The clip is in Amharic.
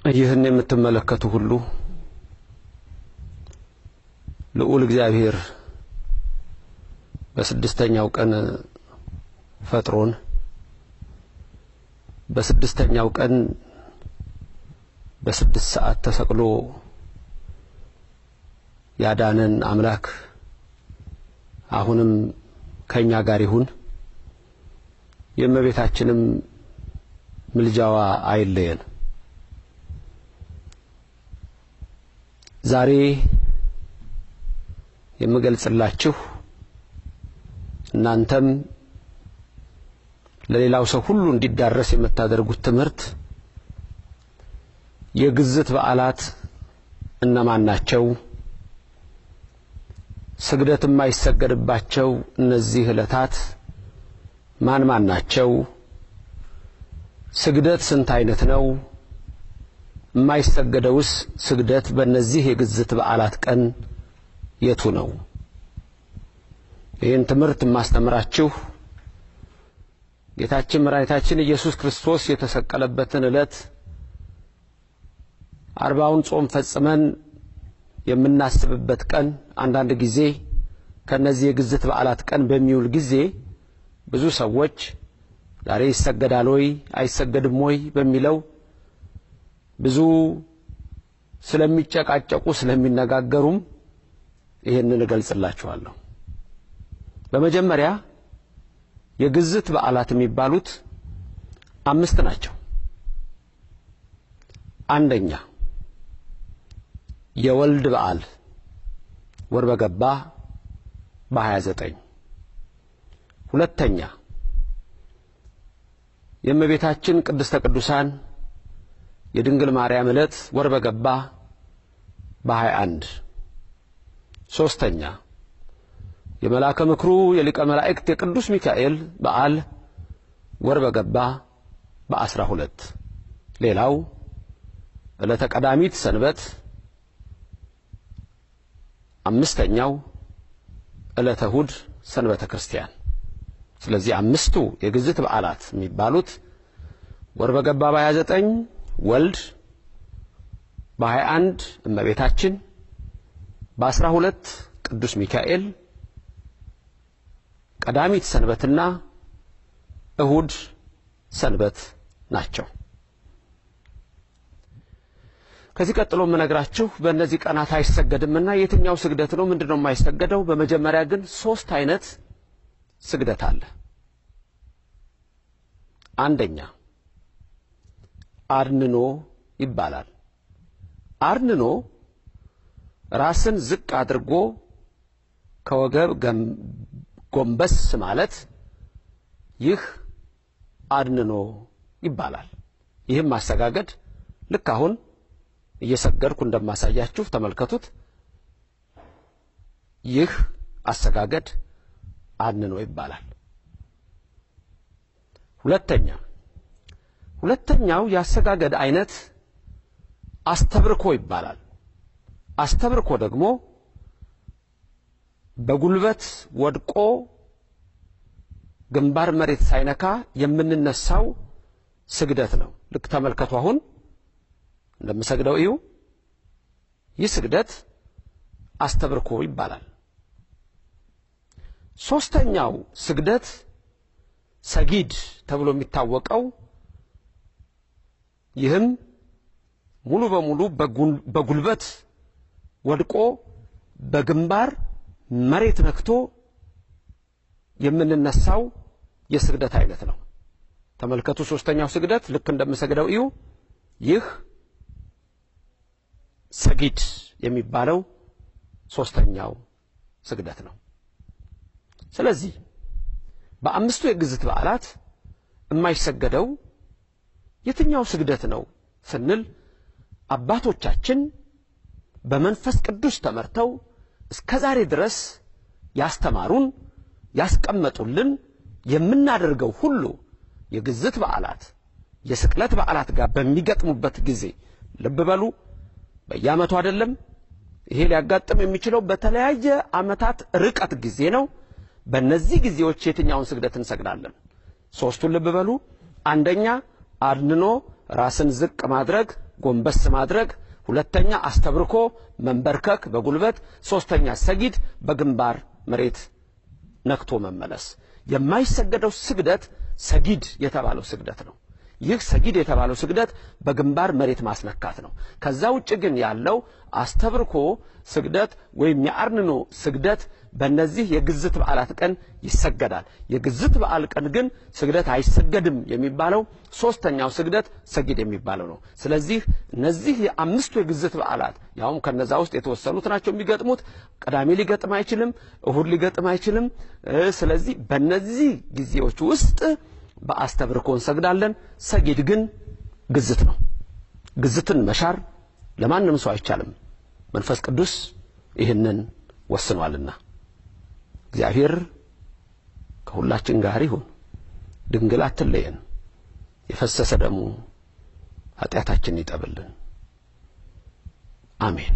ይህን የምትመለከቱ ሁሉ ልዑል እግዚአብሔር በስድስተኛው ቀን ፈጥሮን በስድስተኛው ቀን በስድስት ሰዓት ተሰቅሎ ያዳነን አምላክ አሁንም ከኛ ጋር ይሁን። የእመቤታችንም ምልጃዋ አይለየን። ዛሬ የምገልጽላችሁ እናንተም ለሌላው ሰው ሁሉ እንዲዳረስ የምታደርጉት ትምህርት የግዝት በዓላት እነማን ናቸው? ስግደት የማይሰገድባቸው እነዚህ ዕለታት ማን ማን ናቸው? ስግደት ስንት አይነት ነው? የማይሰገደውስ ስግደት በእነዚህ የግዝት በዓላት ቀን የቱ ነው? ይህን ትምህርት የማስተምራችሁ ጌታችን መድኃኒታችን ኢየሱስ ክርስቶስ የተሰቀለበትን ዕለት 40ውን ጾም ፈጽመን የምናስብበት ቀን አንዳንድ ጊዜ ከነዚህ የግዝት በዓላት ቀን በሚውል ጊዜ ብዙ ሰዎች ዛሬ ይሰገዳል ወይ አይሰገድም ወይ በሚለው ብዙ ስለሚጨቃጨቁ ስለሚነጋገሩም ይህንን እገልጽላችኋለሁ። በመጀመሪያ የግዝት በዓላት የሚባሉት 5 ናቸው። አንደኛ የወልድ በዓል ወር በገባ በ29። ሁለተኛ የእመቤታችን ቅድስተ ቅዱሳን የድንግል ማርያም ዕለት ወር በገባ በ21። ሶስተኛ የመልአከ ምክሩ የሊቀ መላእክት የቅዱስ ሚካኤል በዓል ወር በገባ በ12። ሌላው ዕለተ ቀዳሚት ሰንበት። አምስተኛው ዕለተ እሑድ ሰንበተ ክርስቲያን። ስለዚህ 5ቱ የግዝት በዓላት የሚባሉት ወር በገባ በ29 ወልድ፣ በ21 እመቤታችን፣ በ12 ቅዱስ ሚካኤል፣ ቀዳሚት ሰንበትና እሑድ ሰንበት ናቸው። ከዚህ ቀጥሎ የምነግራችሁ በእነዚህ ቀናት አይሰገድምና የትኛው ስግደት ነው? ምንድነው የማይሰገደው? በመጀመሪያ ግን 3 አይነት ስግደት አለ። አንደኛ አድንኖ ይባላል። አድንኖ ራስን ዝቅ አድርጎ ከወገብ ጎንበስ ማለት፣ ይህ አድንኖ ይባላል። ይህም ማሰጋገድ ልክ አሁን እየሰገድኩ እንደማሳያችሁ ተመልከቱት። ይህ አሰጋገድ አድንኖ ይባላል። ሁለተኛው ያሰጋገድ አይነት አስተብርኮ ይባላል። አስተብርኮ ደግሞ በጉልበት ወድቆ ግንባር መሬት ሳይነካ የምንነሳው ስግደት ነው። ልክ ተመልከቱ፣ አሁን እንደምሰግደው እዩ። ይህ ስግደት አስተብርኮ ይባላል። ሶስተኛው ስግደት ሰጊድ ተብሎ የሚታወቀው ይህም ሙሉ በሙሉ በጉልበት ወድቆ በግንባር መሬት ነክቶ የምንነሳው የስግደት አይነት ነው። ተመልከቱ፣ ሶስተኛው ስግደት ልክ እንደምሰግደው እዩ። ይህ ሰጊድ የሚባለው ሶስተኛው ስግደት ነው። ስለዚህ በአምስቱ የግዝት በዓላት የማይሰገደው የትኛው ስግደት ነው ስንል አባቶቻችን በመንፈስ ቅዱስ ተመርተው እስከዛሬ ድረስ ያስተማሩን ያስቀመጡልን የምናደርገው ሁሉ የግዝት በዓላት የስቅለት በዓላት ጋር በሚገጥሙበት ጊዜ ልብ በሉ፣ በየዓመቱ አይደለም። ይሄ ሊያጋጥም የሚችለው በተለያየ ዓመታት ርቀት ጊዜ ነው። በእነዚህ ጊዜዎች የትኛውን ስግደት እንሰግዳለን? ሶስቱን ልብ በሉ። አንደኛ አድንኖ ራስን ዝቅ ማድረግ ጎንበስ ማድረግ፣ ሁለተኛ አስተብርኮ መንበርከክ በጉልበት፣ ሶስተኛ ሰጊድ በግንባር መሬት ነክቶ መመለስ። የማይሰገደው ስግደት ሰጊድ የተባለው ስግደት ነው። ይህ ሰጊድ የተባለው ስግደት በግንባር መሬት ማስነካት ነው። ከዛ ውጭ ግን ያለው አስተብርኮ ስግደት ወይም የአርንኖ ስግደት በእነዚህ የግዝት በዓላት ቀን ይሰገዳል። የግዝት በዓል ቀን ግን ስግደት አይሰገድም የሚባለው ሶስተኛው ስግደት ሰጊድ የሚባለው ነው። ስለዚህ እነዚህ የአምስቱ የግዝት በዓላት ያውም ከነዛ ውስጥ የተወሰኑት ናቸው የሚገጥሙት። ቅዳሜ ሊገጥም አይችልም፣ እሁድ ሊገጥም አይችልም። ስለዚህ በእነዚህ ጊዜዎች ውስጥ በአስተብርኮ እንሰግዳለን። ሰጊድ ግን ግዝት ነው። ግዝትን መሻር ለማንም ሰው አይቻልም። መንፈስ ቅዱስ ይህንን ወስኗልና። እግዚአብሔር ከሁላችን ጋር ይሁን። ድንግል አትለየን። የፈሰሰ ደሙ ኃጢአታችንን ይጠብልን። አሜን።